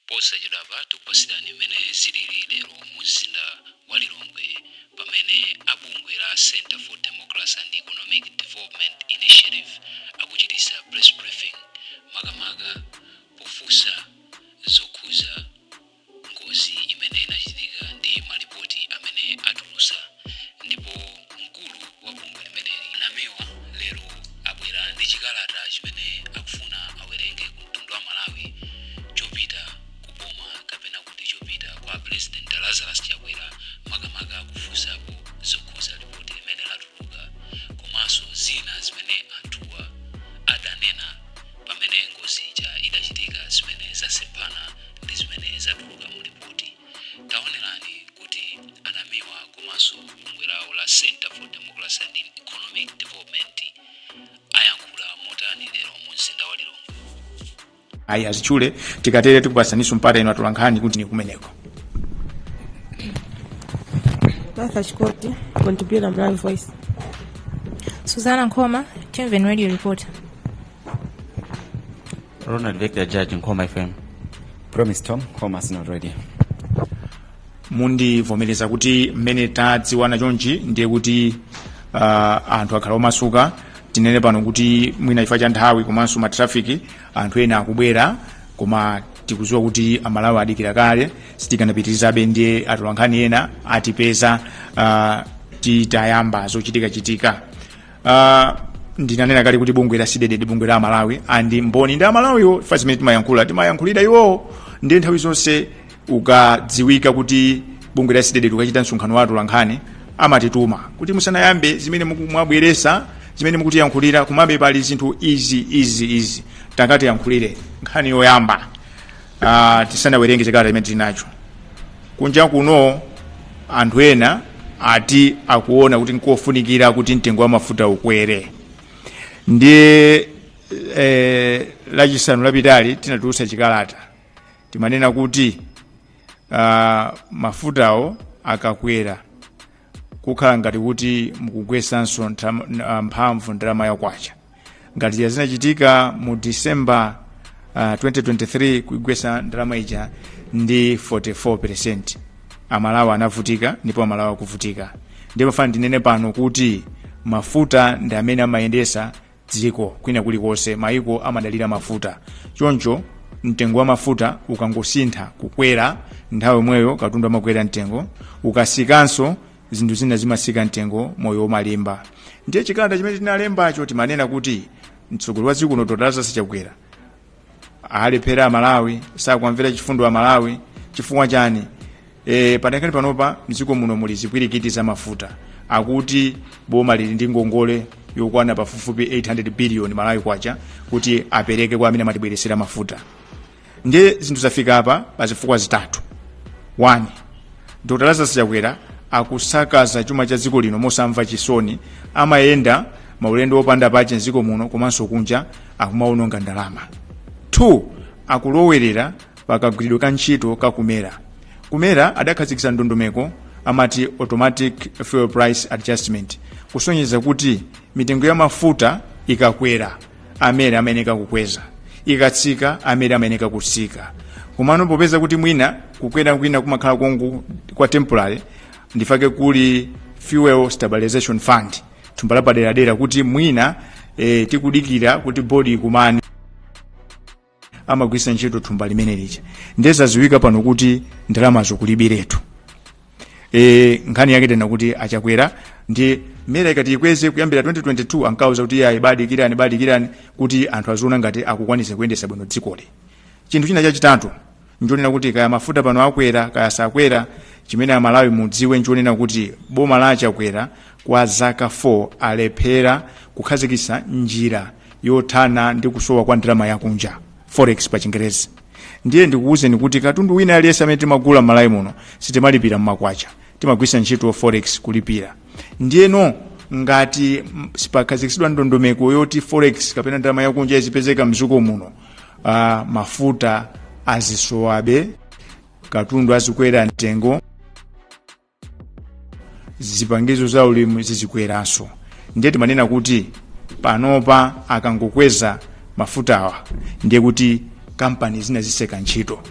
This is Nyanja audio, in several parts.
Posachedwapa tikupasirani mmene zilili lero mu mzinda wa Lilongwe pamene a bungwe la Centre for Democracy and Economic Development Initiative akuchitisa press briefing makamaka pofunsa zokhuza ngozi imene inachitika ndi malipoti amene atulusa. Ndipo mkulu wa bungwe limeneli Namiwa lero abwera ndi chikalata chimene akufuna awerenge ku mtundu wa Malawi chopita ku boma kapena kuti chopita kwa President Lazarus Chakwera makamaka kufunsapo zokhuza lipoti limene latuluka komanso zina zimene anthuwa adanena pamene ngozi ija idachitika zimene zasemphana ndi zimene zatuluka mu lipoti. Taonerani kuti a Namiwa komanso bungwe lawo la Centre for Democracy and Economic Development ayankhula motani lero mu mzinda wa Lilongwe. Ayi, azitchule. Tikatere tikupasaninso mpata inu atolankhani kuti ni kumeneko. Martha Chikoti, contributor, Malawi Voice. Susanna Nkhoma, Timveni Radio reporter. Ronald Victor Judge, Nkhoma FM. Promise Tom, Nkhoma Synod Radio. Mundivomereza kuti mmene tadziwana chonchi ndiye kuti anthu akhala omasuka. Tinene pano kuti mwina chifukwa cha nthawi komanso matrafiki, anthu ena akubwera, koma tikudziwa kuti Amalawi adikira kale, sitikanapitirizabe. Ndiye atolankhani ena atipeza titayamba zochitikachitika. Ndinanena kale kuti bungwe la CDEDI ndi bungwe la Amalawi and mboni ndi Amalawiwo chifukwa zimene timayankhula timayankhulira iwowo. Ndiye nthawi zonse ukadziwika kuti bungwe la CDEDI likachita msonkhano wa atolankhani, amatituma kuti musanayambe zimene mwabweresa, zimene mukutiyankhulira, komabe pali zinthu izi, izi, izi, takatiyankhulire. Nkhani yoyamba, tisanawerenge chikalata chimene tili nacho kunja kuno, anthu ena ati akuona kuti nkofunikira kuti mtengo wa mafuta ukwere. Ndiye Lachisanu lapitali tinatulutsa chikalata, timanena kuti mafutawo akakwera kukhala ngati kuti mukugwesanso mphamvu ndalama ya kwacha, ngati zinachitika mu December 2023, kuigwesa ndalama ija ndi 44. Amalawi anavutika ndipo Amalawi akuvutika. Ndipo fana ndinene pano kuti mafuta ndi amene amayendesa dziko kwina kulikonse, maiko amadalira mafuta. Choncho mtengo wa mafuta ukangosintha kukwera, nthawi yomweyo katundu amakwera mtengo, ukasikanso zinthu zina zimasika mtengo, moyo umalimba. Ndiye chikalata chimene tinalembacho timanena kuti mtsogoleri wa dziko lino Dr Lazarus Chakwera alephera Amalawi, sakuamvera chifundo Amalawi. Chifukwa chani? Padakali panopa mdziko muno muli zipwirikiti za mafuta. Akuti boma lili ndi ngongole yokwana pafupifupi 800 billion Malawi kwacha kuti apereke kwa amene amatibweresera mafuta. Ndiye zinthu zafika apa pa zifukwa zitatu. 1, Dr Lazarus Chakwera akusakaza chuma cha dziko lino mosamva chisoni, amayenda maulendo opanda pache mdziko muno komanso kunja, akumaononga ndalama. 2, akulowerera pakagwiridwe ka ntchito ka ku MERA. Ku MERA adakhazikitsa ndondomeko amati automatic fuel price adjustment, kusonyeza kuti mitengo ya mafuta ikakwera a MERA amayeneka kukweza, ikatsika a MERA amayeneka kutsika. Komano popeza kuti mwina kukwera kwina kumakhala kongu kwa temporary, ndifake kuli Fuel Stabilization Fund, thumba lapaderadera kuti mwina tikudikira kuti bodi ikumane, amagwiritsa ntchito thumba limene lija. Ndiye zadziwika pano kuti ndalamazo kulibiretu. Nkhani yake tena kuti aChakwera ndi MERA ikati ikweze kuyambira 2022, ankauza kuti yayi, badikirani, badikirani, kuti anthu aziona ngati akukwanisa kuyendesa bwino dzikoli. Chinthu china chachitatu nchonena kuti kaya mafuta pano akwera kaya sakwera, chimene Amalawi mudziwe nchonena kuti boma la Chakwera kwa zaka 4 alephera kukhazikitsa njira yothana ndi kusowa kwa ndalama yakunja, forex pa Chingerezi. Ndiye ndikuwuzeni kuti katundu wina aliyense amene timagula m'Malawi muno sitimalipira mmakwacha, timagwiritsa ntchito forex kulipira. Ndiyeno ngati sipakhazikitsidwa ndondomeko yoti forex kapena ndalama yakunja izipezeka mdziko muno, mafuta azisowabe, katundu azikwera mtengo, zipangizo za ulimi zizikweranso. Ndiye timanena kuti panopa akangokweza mafutawa ndiye kuti kampani zina ziseka ntchito.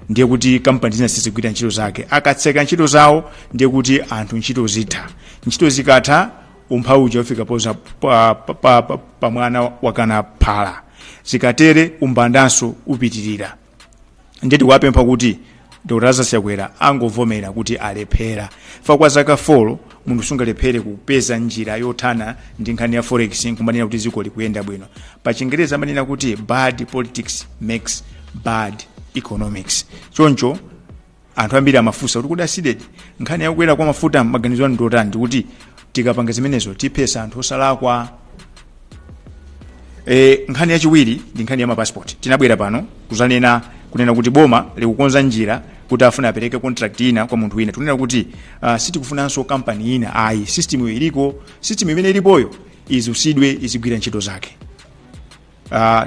Ndiye kuti kampani zina sizigwira ntchito zake. Akatseka ntchito zawo, ndiye kuti anthu ntchito zitha. Ntchito zikatha, umphawi uja ufika poza pa mwana wakana phala. Zikatere, umbandanso upitirira. Ndiye tikuwapempha kuti Dr Lazarus Chakwera angovomera kuti alephera. Fa kwa zaka 4 munthu sungalephere kupeza njira yothana ndi nkhani ya forex nkumanena kuti dziko likuyenda bwino. Pa Chingereza amanena kuti bad politics makes bad economics. Choncho anthu ambiri amafunsa kuti, kodi a CDEDI, nkhani yakukwera kwa mafuta maganizo anu ndiotani? Ndikuti tikapanga zimenezo tiphesa anthu osalakwa. Nkhani yachiwiri ndi nkhani ya mapassport. Tinabwera pano kuzanena kunena kuti boma likukonza njira kuti afuna apereke contract ina kwa munthu wina. Tikunena kuti sitikufunanso kampani ina ayi, system iyo iliko, system imene ilipoyo izusidwe, izigwira ntchito zake.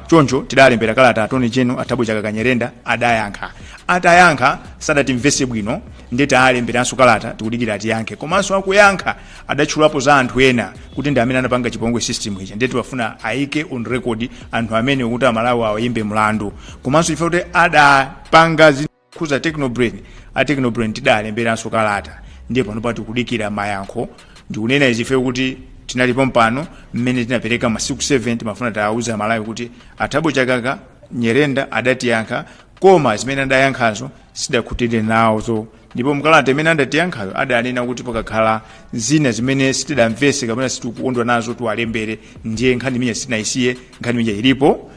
Choncho tidalembera kalata Attorney General a Thabo Chakaka Nyirenda. Adayankha. Atayankha sadatimvese bwino, ndi taalemberanso kalata, tikudikira atiyankhe. Komanso akuyankha adatchulapo za anthu ena kuti ndi amene anapanga chipongwe system ija, ndiye tiwafuna ayike on record anthu amene kuti Amalawi awayimbe mlandu. Komanso chifukwa kuti adapanga zikhuza Technobrain, a Technobrain tidalemberanso kalata, ndiye pano tikudikira mayankho. Ndikunena izi ife kuti tinalipo mpano mmene tinapereka masiku 7, timafuna tiawuze Amalawi kuti a Thabo Chakaka Nyirenda adatiyankha, koma zimene adayankhazo sidakhutire nazo. Ndipo mkalata imene adatiyankhayo adanena kuti pakakhala zina zimene sitidamvese kapena sitikukondwa nazo tiwalembere. Ndiye nkhani imene sitinayisiye, nkhani imene ilipo.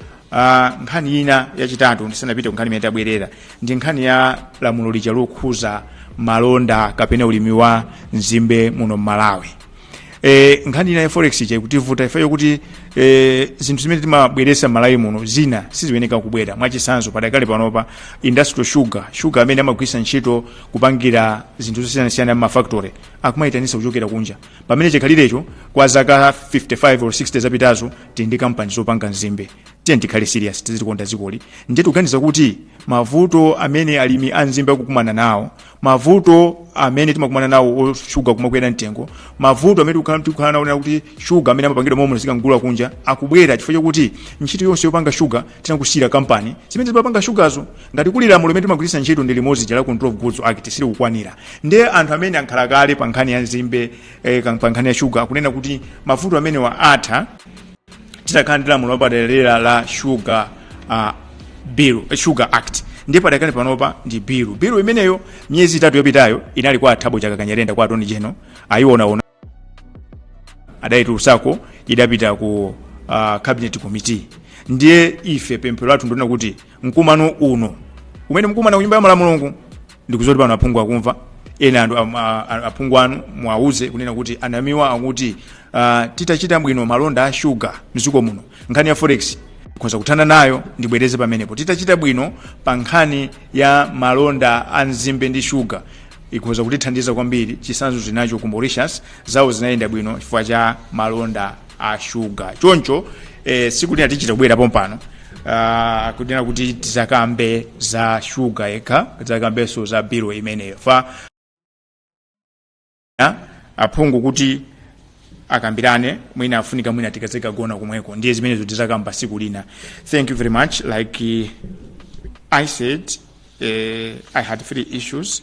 Nkhani ina yachitatu ndisanapite ku nkhani imene tabwerera ndi nkhani ya lamulo lija lokhuza malonda kapena ulimi wa nzimbe muno mMalawi. Nkhani ina ya forex ija ikutivuta ifeyo kuti zinthu zimene timabweresa m'Malawi muno zina siziyeneka kubwera. Mwachitsanzo, padakale panopa industrial sugar, sugar amene amagwiritsa ntchito kupangira zinthu zosiyanasiyana m'mafactory, akumayitanisa kuchokera kunja, pamene chikhalirecho kwa zaka 55 or 60 zapitazo tili ndi kampani zopanga nzimbe. Tiye tikhale serious, tizitikonda dzikoli. Ndiye tikuganiza kuti mavuto amene alimi a nzimbe akukumana nawo, mavuto amene timakumana nawo shuga kumakwera mtengo, mavuto amene tikukhala nawo kuti shuga amene amapangidwa momwe zikangula kunja akubwera chifukwa chokuti ntchito yonse yopanga shuga tinakusiyira kampani zimene zimapanga shugazo. Ngati kuli lamulo limene timagwiritsa ntchito ndi limodzi la Control of Goods Act, silikukwanira. Ndiye anthu amene ankhala kale pa nkhani ya nzimbe, pa nkhani ya shuga, akunena kuti mavuto amenewa atha titakhala ndi lamulo lapaderadera la sugar bill, Sugar Act. Ndiye padakali panopa ndi bill imeneyo miyezi 3 yapitayo inali kwa Thabo Chakaka Nyirenda, kwa Attorney General, ayionaona, adayitulusako, idapita ku cabinet committee. Ndiye ife pemphero lathu ndona kuti mkumano uno umene mkumana ku Nyumba ya Malamulo, ndikuzoti pano aphungu akumva ena anthu aphungu anu mwauze kunena kuti anamiwa akuti titachita bwino malonda a shuga mdziko muno, nkhani ya forex khoza kuthana nayo. Ndibwereze pamenepo, titachita bwino pa nkhani ya malonda a nzimbe ndi shuga ikhoza kutithandiza kwambiri. Chitsanzo tinacho ku Mauritius, zawo zinayenda bwino chifukwa cha malonda a shuga. Choncho siku lina tichita kubwera pompano kunena kuti tizakambe za shuga yekha, tizakambenso za bill imeneyo fa aphungu kuti akambirane, mwina afunika mwina tikazikagona kumweko. Ndiye zimenezo tizakamba siku lina. Thank you very much. Like I said, I had three issues,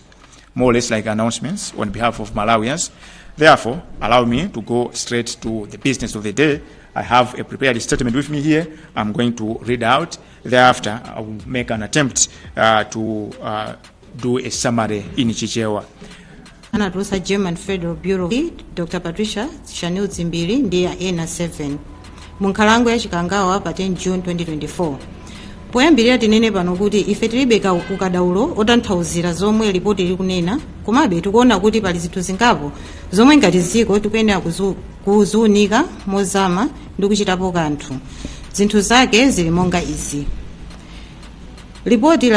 more or less like announcements on behalf of Malawians. Therefore, allow me to go straight to the business of the day. I have a prepared statement with me here. I'm going to read out. Thereafter, I will make an attempt to do a summary in Chichewa. Anatulutsa German Federal Bureau, Dr Patricia Shanil Dzimbiri ndi ena 7 mu nkhalango ya Chikangawa pa 10 June 2024. Poyambirira tinene pano kuti ife tilibe ukadaulo otanthauzira zomwe ripoti likunena. Komabe tikuona kuti pali zinthu zingapo zomwe ngati dziko tikuyenera kuziunika mozama ndi kuchitapo kanthu. Zinthu zake zili monga izi. Ripoti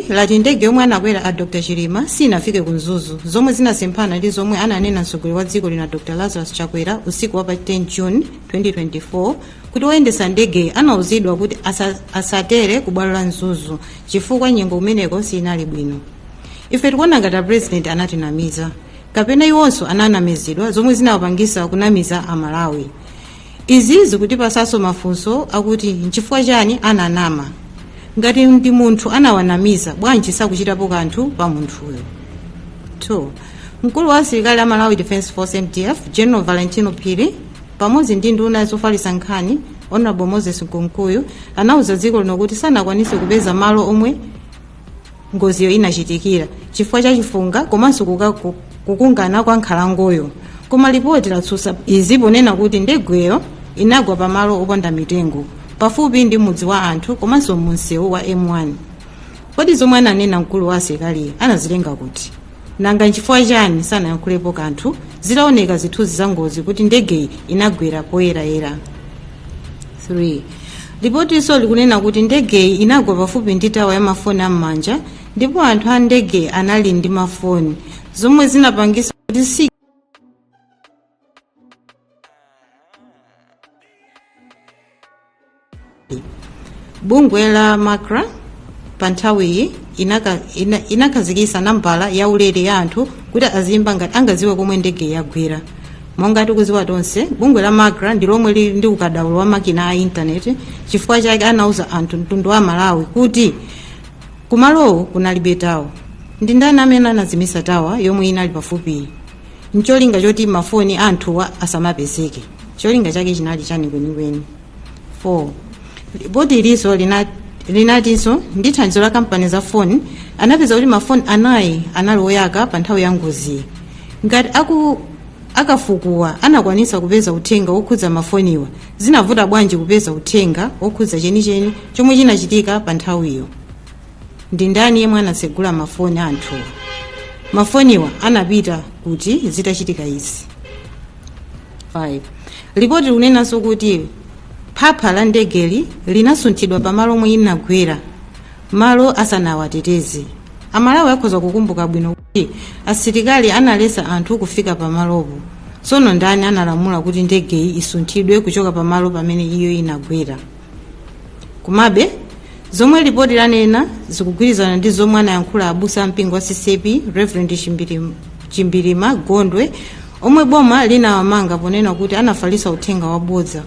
lati ndege yomwe anakwera a Dr Chilima sinafike ku Mzuzu, zomwe zinasemphana ndi zomwe ananena mtsogoleri wa dziko lino Dr Lazarus Chakwera usiku wa pa 10 June 2024, kuti woyendetsa ndegeyi anauzidwa kuti asatere ku bwalo la Mzuzu chifukwa nyengo kumeneko sinali bwino. Ife tikuona ngati a President anatinamiza kapena iwonso ananamizidwa, zomwe zinawapangisa kunamiza Amalawi. Izi zikutipasanso mafunso akuti nchifukwa chani ananama? Ngati ndi munthu anawanamiza, bwanji sakuchitapo kanthu pa munthuyo? 2, mkulu wa asilikali a Malawi Defence Force, MDF, General Valentino Phiri, pamodzi ndi nduna zofalitsa nkhani, Honorable Moses Kunkuyu, anauza dziko lino kuti sanakwanise kupeza malo omwe ngoziyo inachitikira chifukwa cha chifunga komanso kukungana kwa nkhalangoyo. Koma lipoti latsutsa izi ponena kuti ndegeyo inagwa pamalo oponda mitengo pafupi ndi mudzi wa anthu komanso munsewu wa M1. Kodi zomwe ananena mkulu wa asilikaliyo anazitenga kuti? Nanga nchifukwa chani sanayankhulepo kanthu zitaoneka zithunzi za ngozi kuti ndegeyi inagwera poyerayera? 3, lipotinso likunena kuti ndegeyi inagwa pafupi ndi tawa ya mafoni am'manja ndipo anthu a ndege anali ndi mafoni, zomwe zinapangisa kuti si Bungwe la MACRA pa nthawiyi inakhazikitsa nambala ya ulere ya anthu kuti aziyimba ngati angadziwe komwe ndege yagwera. Monga tikudziwa tonse, bungwe la MACRA ndi lomwe lili ndi ukadaulo wa makina a intaneti, chifukwa chake anauza anthu, mtundu wa Malawi, kuti kumalowo kunalibe tawa. Ndi ndani amene anazimisa tawa yomwe inali pafupiyi ncholinga choti mafoni a anthuwa asamapezeke? Cholinga chake chinali chani kwenikweni? 4, lipoti ilinso linatinso ndi thandizo la kampani za foni anapeza kuti mafoni anayi anali oyaka pa nthawi ya ngoziyi. Ngati akafukuwa anakwanisa kupeza uthenga wokhudza mafoniwa, zinavuta bwanji kupeza uthenga wokhudza chenicheni chomwe chinachitika pa nthawiyo? Ndi ndani yemwe anatsegula mafoni a anthuwa? Mafoniwa anapita kuti zitachitika izi? 5, lipoti likunenanso kuti phapha la ndegeli linasunthidwa pamalo omwe inagwera malo asanawateteze. Amalawi akhoza kukumbuka bwino kuti asilikali analesa anthu kufika pamalopo. Tsono ndani analamula kuti ndegeyi isunthidwe kuchoka pamalo pamene iyo inagwera? Komabe zomwe lipoti lanena zikugwirizana ndi zomwe anayankhula abusa ampingo wa CCAP, Reverend Chimbirima Gondwe, omwe boma linawamanga ponena kuti anafalitsa uthenga wabodza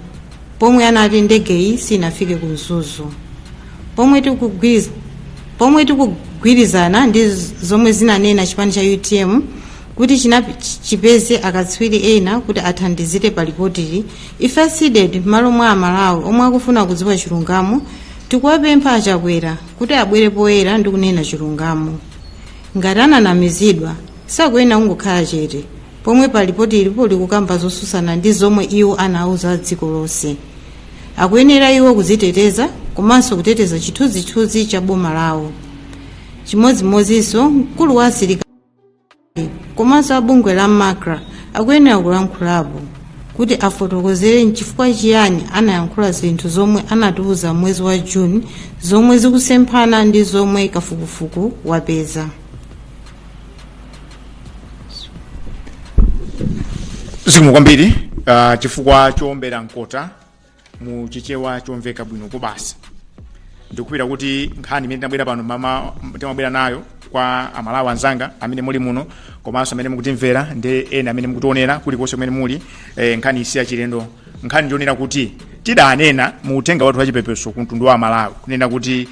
pomwe anati ndegeyi sinafike ku Mzuzu. Pomwe tikugwirizana ndi zomwe zinanena chipani cha UTM kuti chipeze akatswiri ena kuti athandizire pa lipotili, ife a CDEDI, m'malo mwa Amalawi omwe akufuna kudziwa chilungamo, tikuwapempha aChakwera kuti abwere poyera ndi kunena chilungamo. Ngati ananamizidwa, sakuyenera kungokhala chete pomwe pa lipoti ilipo likukamba zosusana ndi zomwe iwo anauza dziko lonse. Akuyenera iwo kudziteteza komanso kuteteza chithunzithunzi cha boma lawo. Chimodzimodzinso mkulu wa asilikali komanso a bungwe la MACRA akuyenera kulankhulapo kuti afotokozere nchifukwa chiyani anayankhula zinthu zomwe anatiuza mwezi wa June zomwe zikusemphana ndi zomwe kafukufuku wapeza. Zikomo kwambiri chifukwa choombera mkota mu Chichewa chomveka bwino kobasi. Ndikupira kuti nkhani imene tinabwera pano mama timabwera nayo kwa Amalawi anzanga amene muli muno komanso amene mukutimvera ndi ena amene mukutionera kulikonse kumene muli, nkhani si yachilendo. Nkhani ndionera kuti tidanena mu uthenga wathu wachipepeso ku mtundu wa Amalawi kunena kuti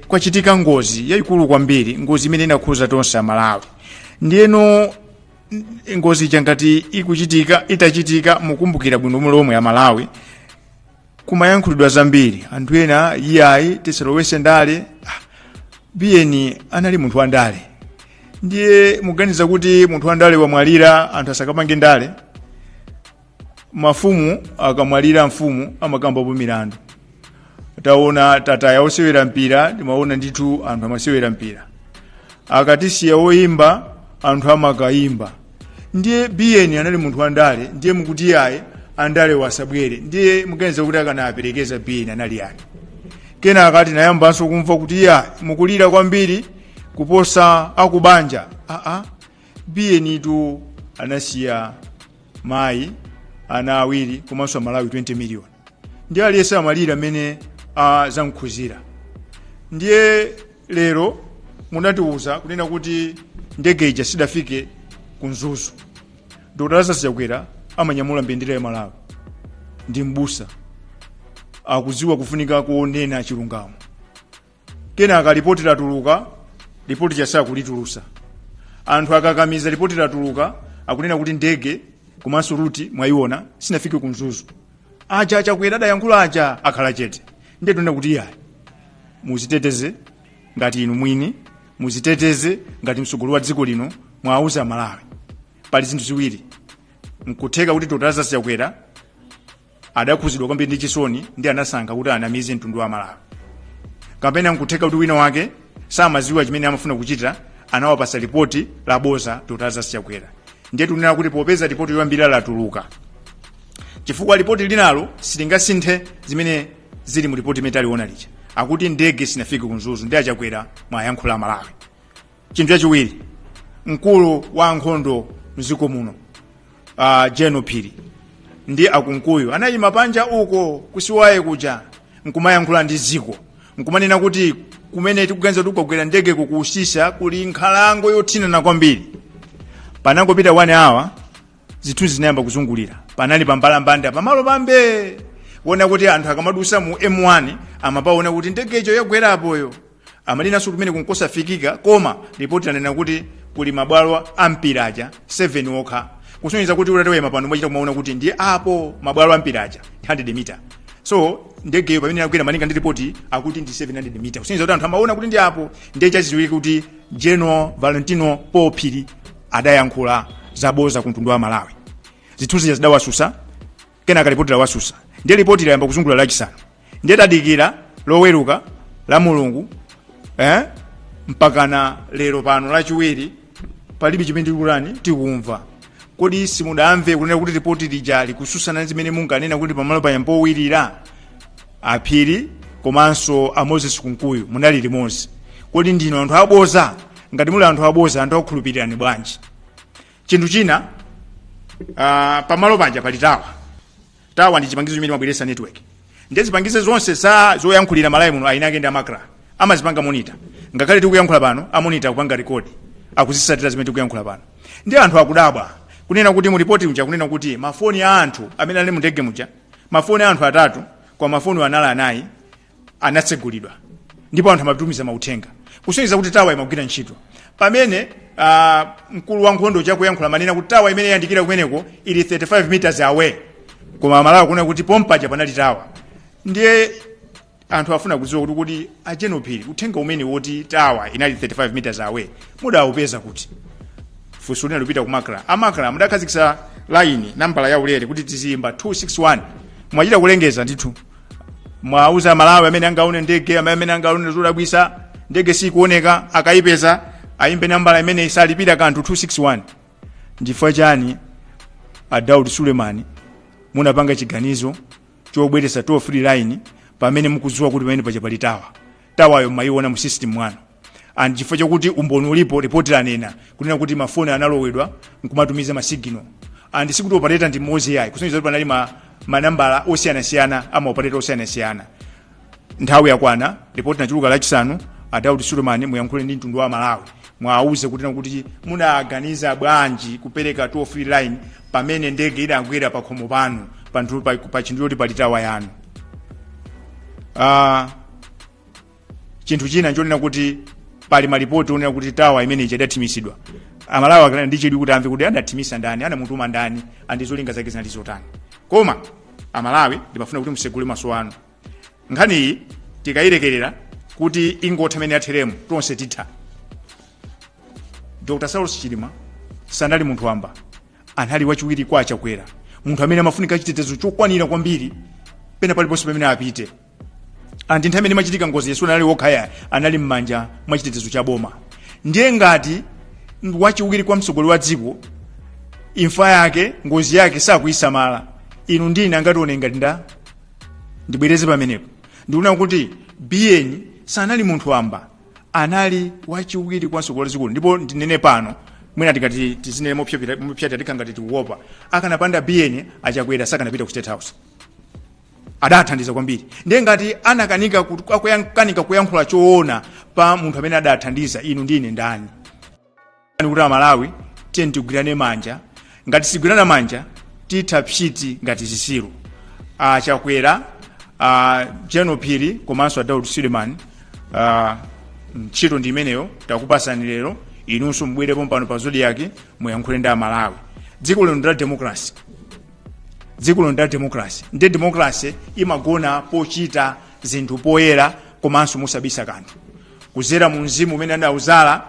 kwachitika ngozi yayikulu kwambiri, ngozi imene inakhuza tonse Amalawi. Ndiyeno ngozi ija ngati ikuchitika, itachitika, mukumbukira bwino lomwe Amalawi kumayankhulidwa zambiri, anthu ena iyayi, tisalowese ndale. Biyeni anali munthu wa ndale, ndiye muganiza kuti munthu wa ndale wamwalira anthu asakapange ndale? Mafumu akamwalira, mfumu amakambapo milandu. Taona tataya osewera mpira, timaona ndithu anthu amasewera mpira. Akatisiya woyimba, anthu amakayimba. Ndiye Biyeni anali munthu wa ndale, ndiye mukuti iyayi, andale wasabwere. Ndiye muganiza kuti akanaperekeza Biyeni anali yani? Kenaka tinayambanso kumva kuti iya, mukulira kwambiri kuposa akubanja. Aa, Biyeni tu anasiya mayi, ana awiri komanso Amalawi 20 million, ndiye aliyense amalira amene zamkhuzira. Ndiye lero munatiuza kunena kuti ndege ija sidafike ku Mzuzu. Dr Lazarus Chakwera amanyamula mbendera ya Malawi, ndi mbusa, akudziwa kufunika kuonena chilungamo. Kenaka ripoti latuluka, ripoti chasakulitulusa, anthu akakamiza, ripoti latuluka, akunena kuti ndege komanso route mwayiona sinafike ku Mzuzu. Aja aChakwera adayankhula aja akhala chete. Ndiye tunena kuti iyayi, muziteteze ngati inu mwini, muziteteze ngati mtsogoleri wa dziko lino. Mwauza Malawi pali zinthu ziwiri: nkutheka kuti Dr Lazarus Chakwera adakhuzidwa kwambiri ndi chisoni ndi anasankha kuti anamize mtundu wa Malawi, kapena nkutheka kuti wina wake samaziwa chimene amafuna kuchita, anawapasa ripoti laboza Dr Lazarus Chakwera. Ndiye tunena kuti popeza ripoti yoyambirira latuluka, chifukwa ripoti linalo silingasinthe zimene zili mu ripoti imene taliona lija, akuti ndege sinafike ku Mzuzu, ndi aChakwera mwayankhula Malawi. Chinthu chachiwiri, mkulu wa ankhondo mdziko muno, General Phiri ndi aKunkuyu anayima panja uko kusiwaye kuja nkumayankhula ndi dziko, nkumanena kuti kumene tikuganiza kuti kukagwera ndege kukusisa kuli nkhalango yothinana kwambiri. Panangopita 1 hour, zithunzi zinayamba kuzungulira, panali pambalambanda pamalo pambe wona kuti anthu akamadusa mu M1 amapaona kuti ndegecho yagwerapoyo. Amalinanso kumene kunkosafikika, koma ripoti lanena kuti kuli mabwalo a mpira aja 7 okha, kusonyeza kuti utatewema pano mwachita kumaona kuti ndi apo mabwalo a mpira aja 100 meter. So ndegeyo pamene inagwera, malinga ndi ripoti, akuti ndi 700 meter, kusonyeza kuti anthu amaona kuti ndi apo. Ndiye chachidziwike kuti General Valentino Paul Phiri adayankhula zaboza ku mtundu wa Malawi. Zithunzi zidawasusa, kenaka ripoti lawasusa. Ndiye ripoti layamba kuzungulira Lachisanu, ndiye tadikira Loweruka, la Mulungu, mpakana lero pano Lachiwiri, palibe chimene tikulani tikumva. Kodi simudamve kunena kuti ripoti lija likususana zimene munkanena kuti pamalo payambowirira? APhiri komanso a Moses Kunkuyu munali limodzi. Kodi ndinu anthu aboza? Ngati muli anthu aboza, anthu akukhulupirirani bwanji? Chinthu china, pamalo paja pali tower. Tower ndi chipangizo chimene mabweresa network. Ndiye zipangizo zonse za zoyankhulira Malawi muno ainake ndi a MACRA amazipanga monitor. Ngakhale tikuyankhula pano, a monitor akupanga record, akuzisatira zimene tikuyankhula pano. Ndi anthu akudabwa kunena kuti mu ripoti muja kunena kuti mafoni a anthu amene ali mu ndege muja, mafoni a anthu atatu, kwa mafoni anali anayi, anatsegulidwa ndipo anthu amatumiza mauthenga, kusonyeza kuti tower imagwira ntchito. Pamene mkulu wa nkhondo chakuyankhula manena kuti tower imene yandikira kumeneko ili 35 meters away, koma Malawi kuona kuti pompaja panali tower. Ndiye anthu afuna kudziwa kuti a General Phiri, uthenga umene woti tower inali 35 meters away mudawupeza kuti? Funso lina lupita ku MACRA. A MACRA, mudakhazikitsa line nambala ya ulere kuti tiziyimba 261. Mwachita kulengeza ndithu, mwauza Malawi amene angaone ndege, amene angaone zodabwisa, ndege sikuoneka, akayipeza ayimbe nambala imene isalipira kanthu, 261. Ndifukwa chani a Daud Suleiman munapanga chiganizo chobweretsa toll free line pamene mukudziwa kuti pamene paja pali tower? Toweryo mmayiona mu system mwanu. And chifukwa chokuti umboni ulipo, ripoti lanena kunena kuti mafoni analowedwa nkumatumiza ma signal, and sikuti operator ndi mmodzi yayi, kusonyeza kuti panali manambala osiyanasiyana ama operator osiyanasiyana. Nthawi yakwana, ripoti nachuluka Lachisanu. A Daud Suleiman, muyankhule ndi mtundu wa Malawi, mwauze kuti munaganiza bwanji kupereka toll free line pamene ndege idagwera pa khomo panu, panthu pa chinthu choti pali tower yanu? Chinthu china nchonena kuti pali malipoti onena kuti tower imene ija idathimisidwa. Amalawi akana ndi chidwi kuti amve kuti adathimisa ndani, anamutuma ndani, andi zolinga zake zinali zotani. Koma Amalawi, ndimafuna kuti musegule maso anu. Nkhani iyi tikayilekerera kuti ingotha imene yatheremo, tonse titha. Dr Saulos Chilima sanali munthu wamba, anali wachiwiri kwa Achakwera, munthu amene amafunika chitetezo chokwanira kwambiri pena paliponse pamene apite. Andi nthawi imene imachitika ngozi, Yesu anali wokhaya, anali m'manja mwa chitetezo cha boma. Ndiye ngati wachiwiri kwa mtsogoleri wa dziko imfa yake, ngozi yake sakuyisamala, inu ndine angatione ngati nda? Ndibwereze pamenepo, ndikuona kuti Biyeni sanali munthu wamba, anali wachiwiri kwa mtsogoleri wa dziko. Ndipo ndinene pano, mwina tikati tizinene mopyapita tikha ngati tikuopa, akanapanda Biyeni, Achakwera sakanapita ku State House. Adathandiza kwambiri. Ndiye ngati anakanika akuyankanika kuyankhula choona pa munthu amene adathandiza, inu ndine ndani? Kuti Amalawi, tiye tigwirane manja. Ngati sigwirana manja, titha pchiti ngati zisilu. Achakwera, General Phiri komanso a Daud Suleiman, Ntchito ndi imeneyo takupasani lero. Inunso mubwerepo pano pa Zodiak, muyankhule ndi Amalawi. Dziko lino ndi la democracy, dziko lino ndi la democracy. Ndiye democracy imagona pochita zinthu poyera komanso musabisa kanthu. Kuzera mu mzimu umene anawuzala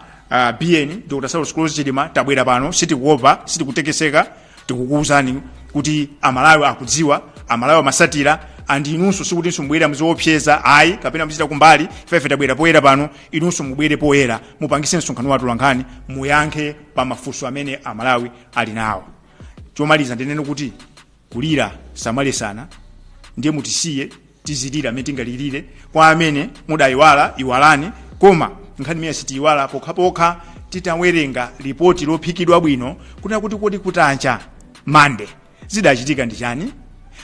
Bn Dr Saulos Klaus Chilima, tabwera pano, sitikuopa, sitikutekeseka. Tikukuwuzani kuti Amalawi akudziwa, Amalawi amasatira. And inunso sikutinso mubwera muziopseza, ayi, kapena muchita kumbali. Ifefe tabwera poyera pano, inunso mubwere poyera, mupangise msonkhano wa atolankhani, muyankhe pa mafunso amene Amalawi ali nawo. Chomaliza ndinene kuti kulira samalesana, ndiye mutisiye tizilira amene tingalirire. Kwa amene mudayiwala, iwalani, koma nkhani imene sitiyiwala pokhapokha titawerenga ripoti lophikidwa bwino kunena kuti kodi kutancha Mande zidachitika ndi chani?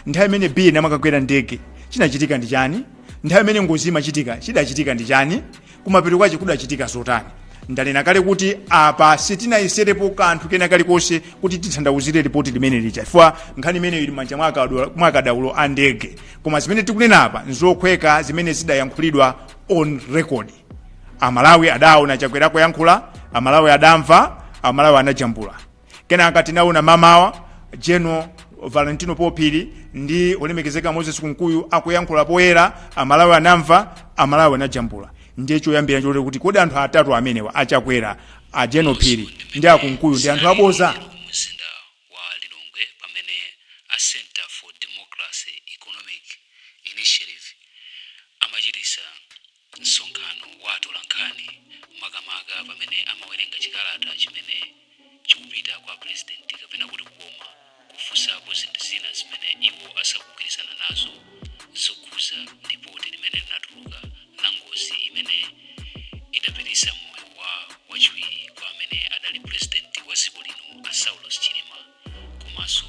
Nthawi imene Bn amakakwera ndege chinachitika ndi chani? Nthawi imene ngozi imachitika chidachitika ndi chani? Kumapeto kwache kudachitika zotani? Ndanena kale kuti apa sitinayeserepo kanthu kena kalikonse kuti titanthauzire ripoti limene lija, chifukwa nkhani imeneyo ili m'manja mwa akadaulo a ndege. Koma zimene tikunena apa nzokhweka, zimene zidayankhulidwa on record. Amalawi adaona Chakwera kuyankhula, Amalawi adamva, Amalawi anajambula. Kenaka tinaona mamawa General Valentino Phiri ndi olemekezeka Moses Kunkuyu akuyankhula poyera, Amalawi anamva, Amalawi anajambula. Ndiye choyambira choti kuti kodi anthu atatu amenewa, aChakwera, a General Phiri ndi aKunkuyu, ndi anthu aboza? Mzinda wa Lilongwe, pamene a Center for Democracy Economic Initiative amachitisa msonkhano wa atolankhani, makamaka pamene amawerenga chikalata chimene chikupita kwa President kapena kuti kuboma, kufunsapo zinthu zina zimene iwo asakugwirizana nazo zokhuza ripoti limene linatuluka la ngozi imene idapitisa moyo wa wachiwiri kwa amene adali President wa dziko lino, a Saulos Chilima, komanso